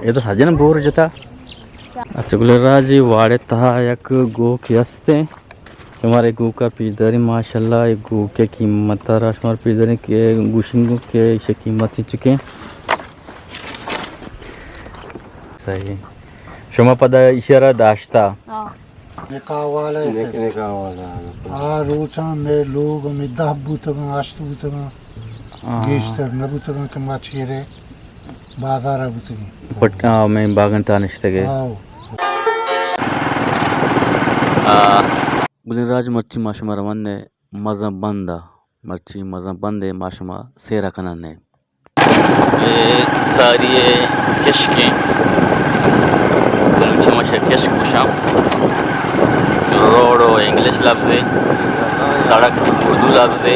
اے تو سجن بور جتا۔ اچھا، گل راج، اے واڑے تہا یک گوکے ہستیں۔ شمارا اے گوکا پیش داریں، ماشاءاللہ، اے گوکے قیمت را شمارا پیش داریں کہ گوشنگو کہ ایشی قیمت چی چکیں۔ صحیح۔ شما پدا ایشی را داشتا؟ ہاں۔ نکاح والا نک-، نکاح والا۔ آ روچاں مئے لوگ ہمے دہ بوتگاں، ہشت بوتگاں، آ۔ گیشتر نہ بوتگاں کہ ما چیرے بازار ء بوتگیں۔ پٹ-، آ، مئے باگن تہا نشتگے۔ آؤ۔ آ، گلیں راج، مرچی ما شما روان نے مزن بند ء، مرچی مزن بند ء ما شما سیر ء کنان نے۔ اے ساری ء کشکیں، بلوچی ما شہ کشک گوشاں۔ روڈ و انگلش لفظے، سڑک اردو لفظے۔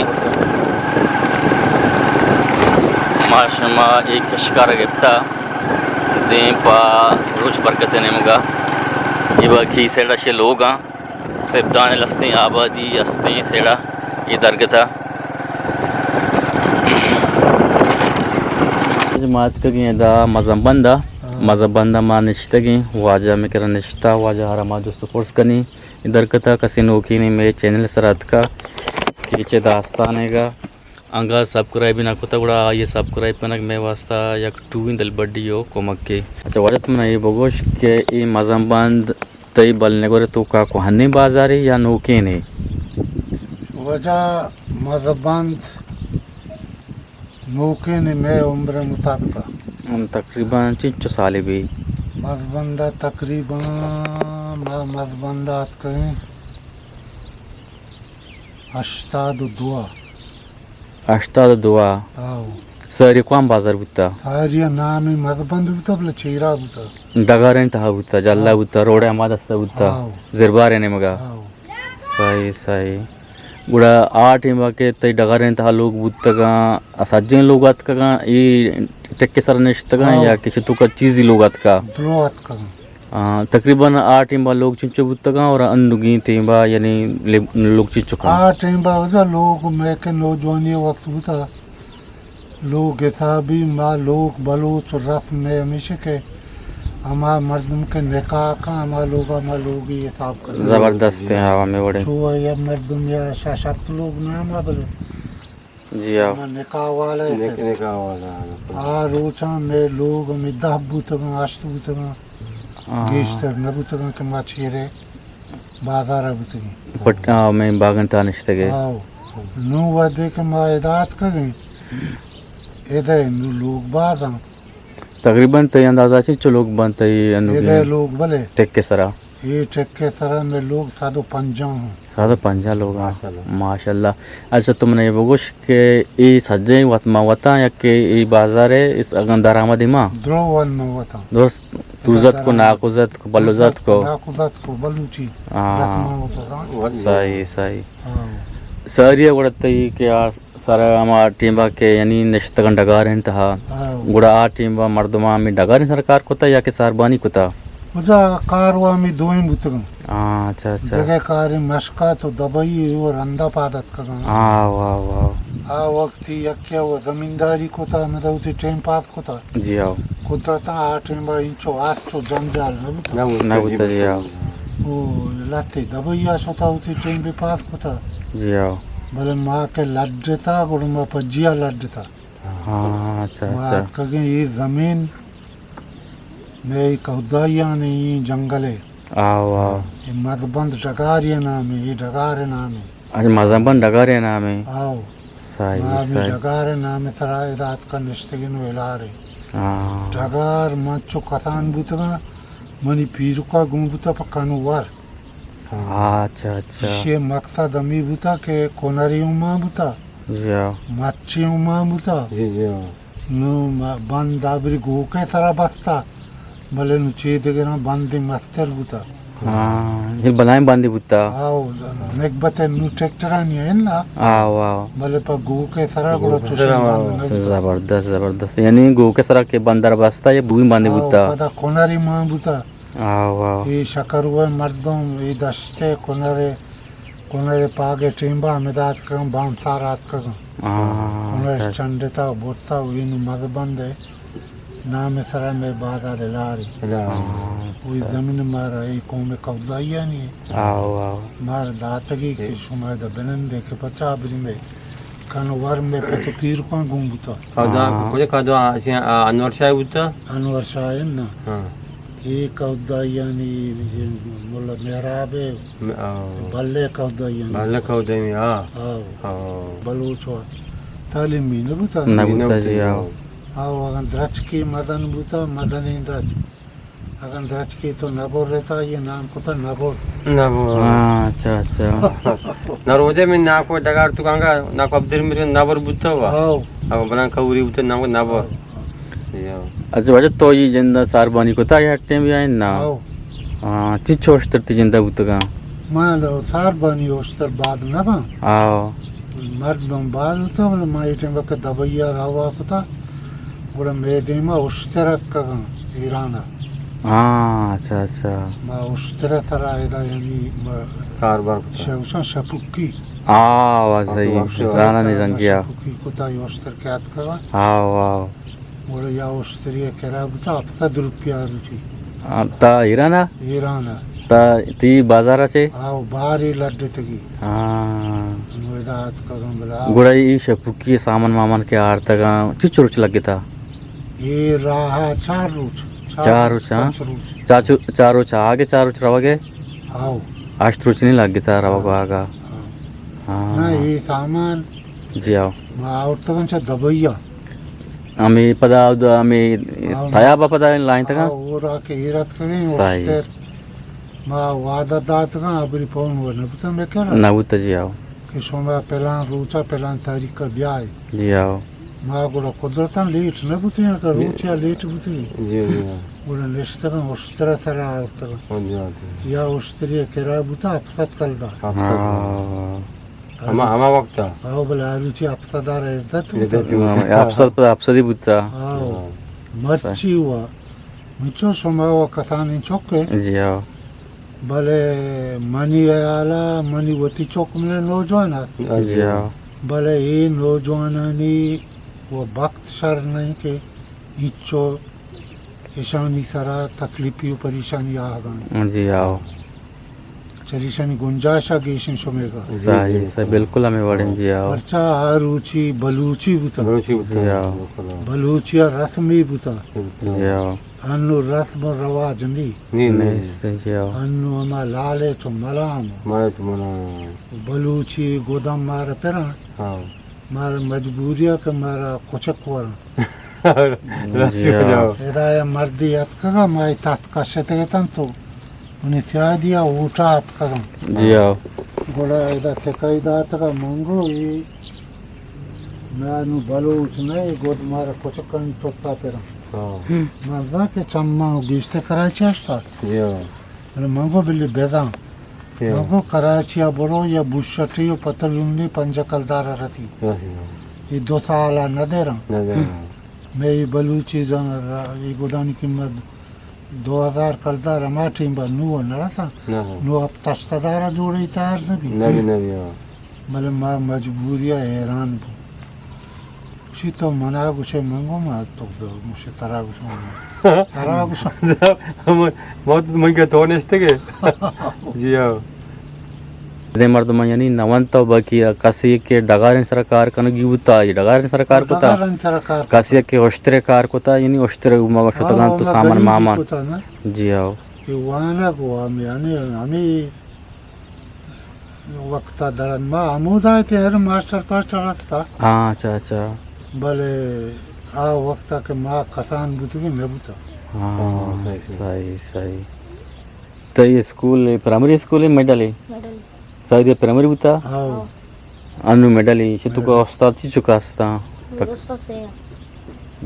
ما شما اے کشکارا گپتا دیم پہ روچ برکت نیمگا۔ اے باقی سیڈا شے لوگاں، سیب دانل ہستیں، آبادی ہستیں سیڑا اے درگتا۔ ما اتکگیں ادا مزن بندا، ہاں۔ مزن بندا ما نشتگیں، واجہ مئے کرا نشتا، واجہ ہرا ما جست و پرس کنیں۔ اے درگتا کسے نوکینے مئے چینل سرا اتکا کہ چہ داستانے گا۔ انگا سبسکرائب نہ کتگ، گڑا آئی ء سبسکرائب کنگ مئے واسطہ یک ٹوہیں دلبڈی و کمکے۔ اچھا واجہ، تو منا اے بگوش کہ اے مزن بند تئی بلنگور ء توکا کوہنیں بازارے یا نوکینے؟ واجہ، مزن بند نوکینے مئے عمر ء مطابق۔ ہم، تقریباً چنچو سالے بی؟ مزن بند ء تقریباً، ما مزن بند ء اتکگیں ہشتاد و دو ء۔ ہشتاد و دو ء؟ آؤ۔ ساری کوام بازار بوتا؟ ساری ء نام مزن بند بوتا، بلے چیرا بوتا۔ ڈگاریں تہا بوتا، جہلا، ہاں۔ بوتا، روڈ ء ہما دستا بوتا۔ آؤ۔ زربار ء نیمگا۔ آؤ۔ صحیح، صحیح۔ گڑا آ ٹیم ء کہ تئی ڈگاریں تہا لوگ بوتگاں، سجیں لوگ اتکگاں، اے ٹکے سر نشتگاں، آؤ۔ یا کہ چتوکا چیزی لوگ اتکا؟ درو اتکگاں۔ آ، تقریباً آ ٹیم ء لوگ چنچو بوتگاں اور انوگیں ٹیم ء یعنی لے-، لوگ چنچو کن؟ آ ٹیم ء وجہ لوگ مئے کہ نوجوانی وقت بوتا، لوگ حسابی ما لوگ بلوچ رسم مئے ہمیش کہ ہما مردم کہ نکاح کن، ہما لوگ ء ما لوگی حساب کن۔ زبردست ہیں، ہاں، ہمیں وڑے۔ چو یا مردم یا شش ہفت لوگ نہ ہما بلے جی ہاں۔ ہما نکاح والا ہے نک-، سر۔ نکاح والا ہے۔ آ روچاں مئے لوگ ہمے دہ بوتگاں، ہشت بوتگاں، ہاں۔ گیشتر نہ بوتگاں کہ ما چیرے بازار ء بوتگیں۔ پٹ-، آ، مئے باگن تہا نشتگے۔ آؤ۔ نوں وہدے کہ ما ادا اتکگیں، ادا نوں لوگ بازاں۔ تقریباً تئی اندازہ چنچو لوگ بنت تئی انوگیں؟ ادا لوگ بلے۔ ٹک ء سرا؟ اے ٹک ء سرا مئے لوگ سد و پنجاہ ہوں۔ سد و پنجاہ لوگ ہاں۔ ماشاءاللہ۔ ماشاءاللہ۔ اچھا، تو منا اے بگوش کہ اے سجیں وت ما وتاں یا کہ اے بازار ء اس اگاں درآمد ما؟ درو وت ما وتاں۔ درست۔ توزت کو، ناکوزت کو، بلوزت کو۔ ناکوزت کو، بلوچی۔ ہاں۔ رسماں وتاں۔ صحیح، صحیح۔ ہاں۔ ساری ء وڑ تئی کہ آ سر ہما ٹیم ء کہ یعنی نشتگاں ڈگاریں تہا، ہاں۔ گڑا آ ٹیم ء مردماں ہمے ڈگاریں سر کار کتا یا کہ ساربانی کتا؟ کجا کار و ہمے دوئیں بوتگاں۔ ہاں، اچھا، اچھا۔ دگہ کارے مشکات و دبئی و رندا پاد اتکگاں۔ ہاں، واہ، واہ۔ آ وقت یکے و زمینداری کتا، مطلب وتی ٹیم پاس کتا۔ جی ہاں۔ قدرت آ ٹیم ء انچو آس چو جنجال نہ بوتا۔ نہ بوتا، جی ہاں۔ او لہتے دبئی ء شتا وتی ٹیم بہ پاس کتا۔ جی ہاں۔ بلے ما کہ لڈتا، گڑا ما پجیا لڈتا۔ ہاں، اچھا، ما اچھا۔ اتکگیں اے زمین مئے کہدائیانی ایں جنگل ء۔ آو، آو۔ اے مزبند ڈگاری نام ء، اے ڈگار نام ء۔ اچھا، مزبند ڈگار نام ء۔ آو۔ صحیح، ما ہمے صحیح۔ ڈگار نام ء سرا ادا اتکا نشتگیں و ہلار ء۔ ہاں۔ ڈگار من چو کسان بوتگاں، منی پیرکا گون بوتا پہ کنور۔ ہاں، اچھا، اچھا۔ ایشی مقصد ہمے بوتا کہ کنری ہم مان بوتا، جی ہاں۔ مچی ہم مان بوتا۔ جی، جی ہاں۔ نوں ما بند آبری گوکے سرا بستا، بلے نوں چے دگراں بندے مستر بوتا۔ ہاں، یہ بلائیں باندی بوتا۔ آو، نگبت نو ٹریکٹرانی ہے نا۔ آو، آو۔ بلے پہ گوکے سرا گڑا گوکے چوشیں سرا، باند نہ بوتا۔ زبردست، زبردست۔ یعنی گوکے سرا کہ بندر بستا، یہ بوئی باندی آو، بوتا۔ پدا کنری مان بوتا۔ آو، آو۔ یہ شکروے مردم، یہ دشتے کنرے، کنرے پاگے ٹیمبا ہمدا اتکگاں، بام سار آتکگاں۔ آ، کنرش اچھا۔ چنڈتا، برتا، و اینو مز بندے۔ نام سرا مئے بازار لاری۔ لاری۔ ہاں، وہی اچھا۔ زمین مارا، اے قوم کودائیانی۔ آو، آو۔ مار داتگی کہ شما دا بنندے کہ پچا بری مئے کن ور مئے پت پیر کن گم بوتا۔ کدا، ہاں۔ کجا کدا آشیا، آ، انور شاہ بوتا؟ انور شاہ نا۔ ہاں۔ اے کودائیانی، اے ملا محراب ہے۔ م-، آو۔ بلے کودائیانی۔ بلے کودائیانی، ہاں۔ آو۔ آو۔ بلوچ وا تعلیمی نہ بوتا۔ نہ بوتا جی، آو۔ آو، اگاں درچکے مزن بوتا، مزنیں درچک۔ اگاں درچکے تو نہ برتا، یہ نام کتا نہ بر۔ نہ بر۔ ہاں، اچھا، اچھا۔ نہ روزے میں ناکو ڈگار تو کانگا، ناکو عبدالمیر نہ بر بوتا ہوا۔ آو۔ آو، بنا کوری بوتا، نام کو نہ بر۔ آو۔ یا۔ اچھا، واجہ تو یہ جندا ساربانی کتا یا ٹیم یا نا؟ آو۔ ہاں، چی چوشتر تی جندا بوتگا؟ ما لو ساربانی اوشتر بعد نہ باں۔ آو۔ مردم باز اتاں، بلے ما اے ٹائم کہ دبئی ءَ روا کتا، گڑا مئے دیما اشتر اتکگاں ایران ءَ۔ ہاں، اچھا، اچھا۔ ما اشتر ءِ سرا ادا یعنی ما کاروبار کتا۔ شے گوشاں شپکی۔ آ، واہ، صحیح۔ شپکی۔ زاناں نی زنگیا۔ شپکی کتا، اے اشتر کہ اتکگاں۔ آ، واہ۔ گڑا یا اشتری ءِ کرا بوتا ہپت سد روپیہ روچی۔ آ، تا ایران ءَ؟ ایران ءَ۔ تا تی بازار ءَ چے؟ آ، باری لڈتگی۔ ہاں۔ نو ادا اتکگاں بلا۔ گڑا ای شپکی سامان مامان کہ آرتگاں، چچو روچ لگتا؟ اے راہ ءَ چار روچ۔ چار، چار روچ، ہاں؟ پنچ روچ۔ چار چو-، چار روچ آگے، چار روچ روگے؟ آؤ۔ ہشت روچ نہیں لگتا روگ ہاں۔ آگا۔ ہاں۔ ہاں۔ نہ، اے سامان جی آؤ۔ ما آورتگاں چہ دبئی ءَ۔ ہمے پدا اود-، ہمے ہاں، تیاب ءَ پدا لائیں تگا؟ ہاں، اور آ کہ ایر اتکگیں صحیح۔ اشتر۔ ما وعدہ داتگاں، ابری پون و نہ بوتاں بکر۔ نہ بوتا جی آؤ۔ کہ شما پلان روچا پلان تاریخ ءَ بیائے۔ جی آؤ۔ ما گڑا قدرتاں لیٹ نہ بوتیں، اگر جی۔ روچ یا لیٹ بوتیں۔ جی، جی۔ گڑا نشتگاں اشتر ءِ سرا آورتگاں۔ ہاں جی، ہاں جی۔ یا اشتری ءِ کرا بوتا ہپت سد کلدار۔ ہپت سد۔ ہاں۔ ہما، ہما وقت ءَ۔ آؤ، بلے آ روچی ہپت سد ءَ را عزت بوتا۔ عزت بوتا۔ ہاں، ہپت سد پہ ہپت سد ہی بوتا۔ آؤ۔ ہاں۔ مرچی ہوا، منچو شما و کسانیں چک ہے۔ جی ہاں۔ بلے منی حیال ءَ منی وتی چک منے نوجوان ات۔ جی ہاں۔ بلے اے نوجوانانی و بخت شر نہیں کہ ہچو اشانی سرا تکلیفی و پریشانی آہگان۔ جی آؤ۔ چریشانی گنجائش ءَ گیشیں شمیگا۔ جی، صحیح، جی، صحیح، بالکل۔ بالکل ہمیں وڑیں، ہاں۔ جی آؤ۔ پرچا آ روچی بلوچی بوتا۔ بلوچی بوتا، جی آؤ۔ بالکل، ہاں۔ بلوچی ءَ رسمی بوتا۔ بوتا۔ جی آؤ۔ انو رسم و رواج نی۔ نی، نی۔ نیست، جی آؤ۔ انو ہما لالے چو ملام۔ ملے چو ملام۔ بلوچی گدام مارا پراں۔ ہاں۔ مارا مجبوری ءَ کہ مارا کچک وراں۔ جی ہاں۔ ادا یا مردی اتکگا، ما ای تحت کشتگ اتن تو منی سیادی ءَ اوٹا اتکگاں۔ جی ہاں۔ گڑا ادا ٹکائی داتگا منگو ای، ما نو بلوچ نہ، ای گد مارا کچکانی ترسا پراں۔ ہاں۔ من زاں کہ چماں گیشتر کراچی اشتا۔ جی ہاں۔ بلے من گو بلی بزاں۔ جی۔ من گو کراچی ءَ برو یا بوشٹی و پتلونی پنجاہ کلدار ءَ رسی۔ رسی۔ اے دو سال ءَ نہ دیراں۔ نہ دیراں۔ مئے اے بلوچی زن را-، اے گدانی قیمت دو ہزار کلدار ہما ٹیم با نو نہ رساں۔ نہ۔ نو ہپت ہشت ہزار ءَ جوڑی تیار نہ بی۔ نہ بی، نہ بی، ہاں۔ بلے ما مجبوری ءَ حیران بو۔ گوشی تو منا گوشے من گو ما تو گوشے ترا گوشاں۔ ترا گوشاں۔ من، من تو من کے تو نشتے کے۔ جی ہاں۔ دے مردم یعنی نوان تو باقی کسی کے ڈگارن سر کار کنگی ہوتا، یہ ڈگارن سر کار کتا۔ ڈگارن سر کار کتا۔ کسی کے اشترے کار کتا، یعنی اشترے ما شتگان تو سامان مامان۔ جی ہاں۔ یہ وانا کو ہم یعنی ہمیں وقتا درن ما ہمودا اتیں، ہر ماسٹر پاسٹر ہستا۔ ہاں، اچھا، اچھا۔ بلے آ وقتا کہ ما کسان بوتگیں نہ بوتا۔ ہاں، ہاں، صحیح، صحیح۔ صحیح، صحیح۔ تو یہ اسکول، پرائمری اسکول ہے، مڈل ہے؟ مڈل۔ سعودیہ پرائمری بوتا؟ ہاں۔ انو مڈل ہے، شتو کا استاد چی چکا ہستا؟ استاد سے۔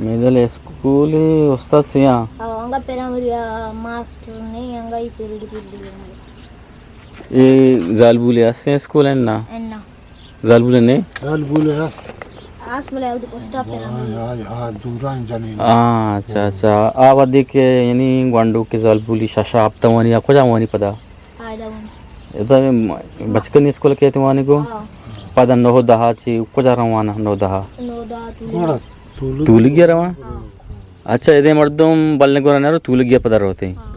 مڈل اسکول استاد سیاں۔ او، انگا پرائمری ماسٹر نہیں، انگا ہی پیریڈ پیریڈ۔ اے زالبولے ہستیں اسکول ہیں نا؟ انا۔ زالبولے نے؟ زالبولے ہست۔ آس ملے اود پوسٹ آفس ہاں، ہاں، ہاں، دوران جنین۔ ہاں، اچھا، اچھا۔ آ وھدے کہ یعنی گونڈو کہ زالبولی شش ہپت وانی یا کجا وانی پدا؟ آئیدا وانی۔ ادا بچکانی اسکول کہ تئی وانی کو؟ ہاں۔ پدا نو دہ چی کجا روانا نو دہ؟ نو دہ تولگی۔ تولگی رواں؟ ہاں۔ اچھا، ادے مردم بلنے گورا نہ رو تولگی پدا روتے۔ ہاں۔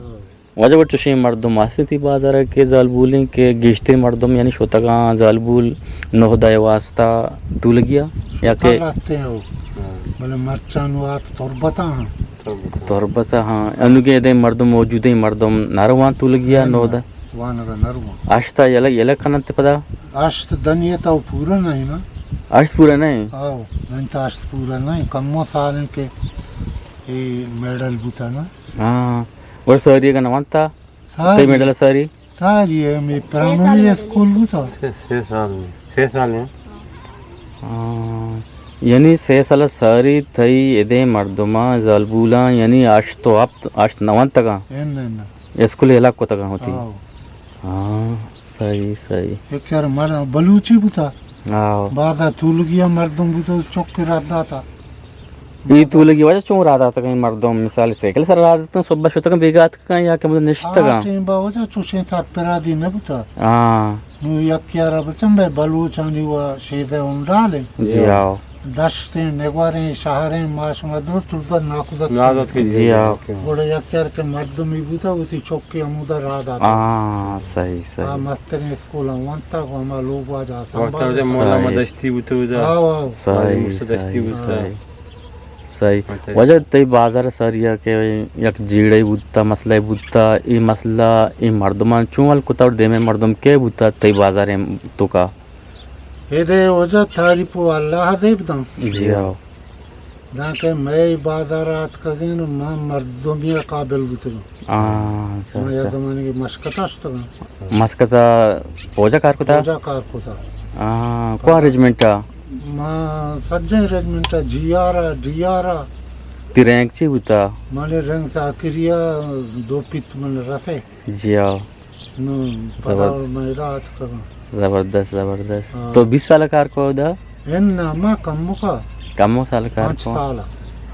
واجہ وڑ چوشیں مردم ہستیں تئی بازار ءَ کہ زالبولیں کہ گیشتر مردم یعنی شتگاں زالبول نہدہ ءِ واسطہ تولگی ءَ یا کہ شتگ لہتیں او، بلے مرچاں نوں آپ تربت ءَ ہاں۔ تربت ءَ ہاں۔ انوگیں ادیں مردم موجودیں مردم نہ رواں تولگی ءَ نہ، نہدہ؟ وانگ ءَ نہ رواں۔ ہشت ءَ یلہ، یلہ کننت پدا؟ ہشت دنیت او پورا نہیں نا۔ ہشت پورا نہیں؟ آو، دنیت ہشت پورا نہیں۔ کمو سالیں کہ اے میڈل بوتا نا۔ ہاں۔ گڑا ساری اگاں نہ ونتا؟ ساری۔ تئی میڈل ساری؟ ساری ہے، ہمے سے پرائمری سال اسکول بوتا۔ سے، سے سال میں، سے سال میں۔ ہاں۔ یعنی سے سال ساری تئی ادیں مردماں، زالبولاں، یعنی ہشت و ہپت، ہشت نہ ونتگاں؟ اے نہ، نہ۔ اسکول ہلاک کتگاں ہوتی؟ آو۔ ہاں۔ صحیح، صحیح۔ یک چار مر-، بلوچی بوتا۔ ہاں۔ بعد ءَ تولگی ءَ مردم بوتا، چک رد داتا۔ اے تولگی واجہ چون رد داتگاں مردم؟ مثال سائیکل سر رد داتگاں، صبح شتگاں بیگا اتکگاں یا کہ مطلب نشتگاں؟ آ ٹیم با واجہ چوشیں سرپرادی نہ بوتا۔ ہاں۔ نوں یک یارا بچم بے بلوچانی و شیدہ ہنڈالے۔ جی ہاں۔ دشتیں، نگوریں، شہریں، ما شما دور تربت ناکوزتک۔ ناکوزتک، جی، جی، ہاں۔ اوکے۔ گڑا یک یار کہ مردمی بوتا، وتی چکے ہمودا راہ داتا۔ ہاں، صحیح، صحیح۔ آ مستریں اسکولاں وانتا، گوں ہما لوگ واجہ وقت سنبھال۔ واجہ مولانا صحیح۔ دشتی بوتا اودا۔ آو، آو۔ صحیح، واجہ موسی دشتی صحیح، بوتا۔ صحیح۔ صحیح۔ واجہ تئی بازار سریا کہ یک جیڑے بوتا، مسئلہ بوتا، اے مسئلہ، اے مردمان چون حل کتا اور دیمے مردم کے بوتا تئی بازار توکا؟ ادے واجہ تعریف و اللہ دے بداں۔ جی ہاں۔ دانکہ مئے بازار آتکگیں و ما مردمی قابل بوتگاں۔ آ، اچھا، ما یا اچھا۔ زمانے کہ مسکتا شتگاں۔ مسکتا فوجا کار کتا؟ فوجا کار کتا۔ آ، کون رجمنٹا؟ ما سجیں رجمنٹا، جی آر آ، ڈی آر آ۔ تی رینک چی بوتا؟ مانے رینک آخریا دو پیت من رسے۔ جی ہاں۔ نوں، پدا زبر-، من ادا اتکگاں۔ زبردست، زبردست۔ ہاں۔ تو بیست سال کار کو ادا؟ اناں، ما کمکا۔ کمو سال کار پنچ کو؟ سال۔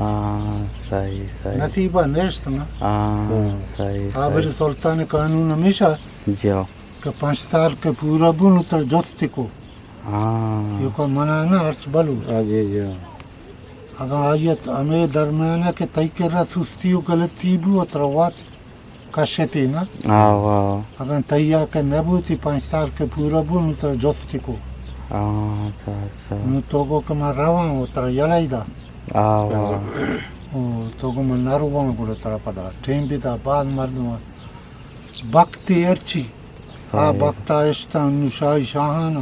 ہاں، صحیح، صحیح۔ نصیبا نیست نا۔ ہاں، ہاں۔ صحیح، آ بری صحیح۔ سلطان قانون ہمیشہ جی ہاں۔ کہ پنچ سال کہ پورا بو نوں ترا جستی کو۔ ہاں۔ یہ کو منع نہ ہرچ بلو۔ ہاں، جی، جی۔ اگاں آیت ہمے درمیانا کہ تئی کرا سستی و غلطی بو، ترا وت کشتی نا۔ آو، آو۔ اگاں تئی آ کہ نبوتی پنچ سال کہ پورا بو، نوں ترا جستی کو۔ آ، اچھا، اچھا۔ نوں تو گو کہ من رواں و ترا یلہ دا۔ آو، آو۔ او تو گو من نرواں گڑا ترا پدا ٹیم بدا بعد مردم بختی ہرچی۔ آ صحیح۔ بختا اشتاں نوں شاہی شاہانا۔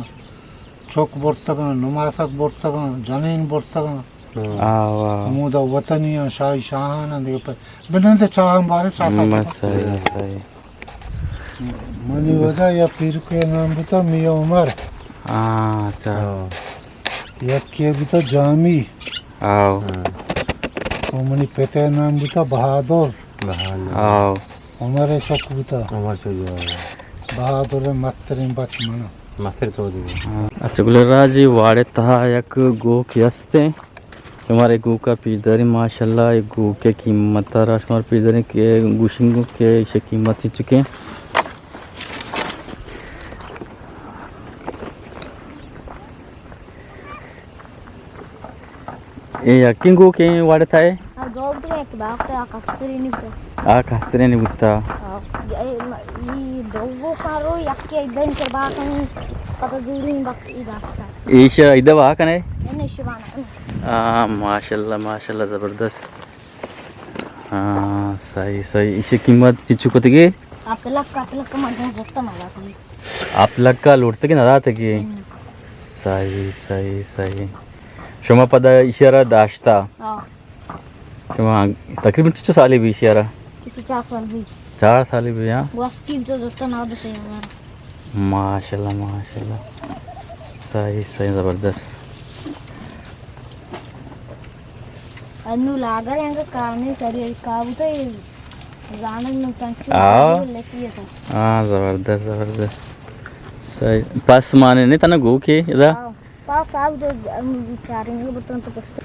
چک برتگاں، نماسگ برتگاں، جنین برتگاں۔ ہاں۔ آ، واہ۔ ہمودا وطنی آں، شاہی شاہان آں، دگہ پر بلند چاہاں بارے چاہ سکتا۔ صحیح، صحیح۔ منی ودا یا پیرکے نام بوتا میاں عمر۔ ہاں، اچھا۔ ہاں۔ یکے بوتا جامی۔ آو۔ ہاں۔ و منی پتے نام بوتا بہادر۔ بہادر۔ آو۔ عمر ءِ چک بوتا۔ عمر چک بوتا۔ بہادر ءِ مستریں بچ من آں۔ مستر تو دیگہ۔ ہاں۔ اچھا، گل راج، اے واڑ ءِ تہا یک گوکے ہستیں۔ شمارا اے گوک ءَ پیش داریں، ماشاءاللہ، اے گوک ءِ قیمت ءَ را شمارا پیش داریں کہ گوشنگو کہ ایشی قیمت چنچکیں۔ اے یکیں گوکیں واڑ ءِ تہا ئے؟ آ، دو بوتگ، یک باغ ءَ آ کسترینی بوتا۔ آ کسترینی بوتا۔ آ، اے، م-، ای دو گوکاں رو، یکے ایدن چر باغ کنی، پتہ زوریں بس ای داشتا۔ ایشا ایدا باغ کنے؟ ایشی بانا۔ آ، ماشاءاللہ، ماشاءاللہ، زبردست۔ ہاں، صحیح، صحیح۔ ایشی قیمت چنچو کتگی؟ ہپت لکھ، ہپت لکھ ما جن زرتا نہ داتگی۔ ہپت لکھ ءَ لوٹتگی نہ داتگی؟ ہم۔ صحیح، صحیح، صحیح۔ شما پدا ایشی ءَ را داشتا؟ ہاں۔ شما تقریباً چنچو سالے بی ایشی ءَ را؟ ایشی چار سال بی۔ چار سالے بی، ہاں؟ گوسکی تو زرتا نہ دو سے ہزار۔ ماشاءاللہ، ماشاءاللہ۔ صحیح، صحیح، زبردست۔ انو لاگر انگا کانے سری کابوتا، زانگ نہ تنکی آ۔ لکی تا۔ ہاں، زبردست، زبردست۔ صحیح۔ پس مانے نے تنا گو کے ادا؟ ہاں۔ پاس آو دو، ام، چاریں گے بتن تو پشت۔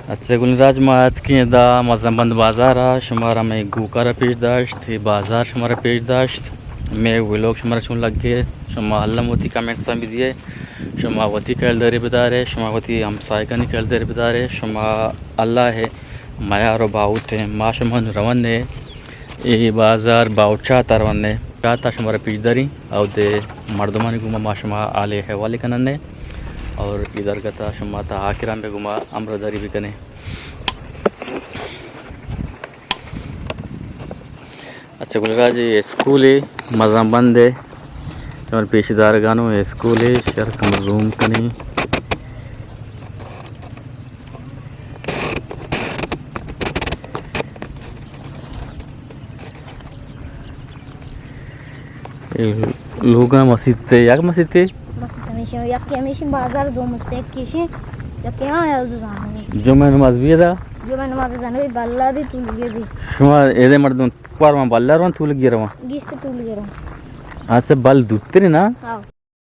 اچھا گل راج، ما اتکیں ادا مزن بند بازار ءَ، شمارا مئے گوکارا پیش داشت، اے بازار شمارا پیش داشت۔ مئے ویلوگ شمارا چون لگے، شما الم وتی کمنٹس ءَ بدیے۔ شما وتی کلدارے بدارے، شما وتی ہمسایگانی کلدارے بدارے، شما اللہ ءِ میار و باہوٹ ایں۔ ما شما نوں رونے اے بازار باہوٹ چات ءَ رونے، چات ءَ شمارا پیش داریں، اودے مردمانی گوما ما شما حال احوال کننے اور اے درگت ءَ شما تا آخر ہم گوما ہمراہداری بکنے۔ اچھا گل راج، اے اسکول اے، مزن بند اے، شمار پیش دارگانوں، اے اسکول اے، شر کم زوم کنی۔ اے لوگاں مسیت اے، یک مسیت اے؟ مسیت ہمیشی، یک ہمیشی بازار، دو مسیت، یک کیشی، یک یہاں ہے، دو زانے۔ جمعہ نماز بھی ادا؟ جمعہ نماز زانے، بلا بھی تو لگے بھی۔ شما ایدے مردم کوار وان بلا روان، تو لگی روان؟ گیست تو لگے روان۔ اچھا، بل دوتری نا؟ ہاں۔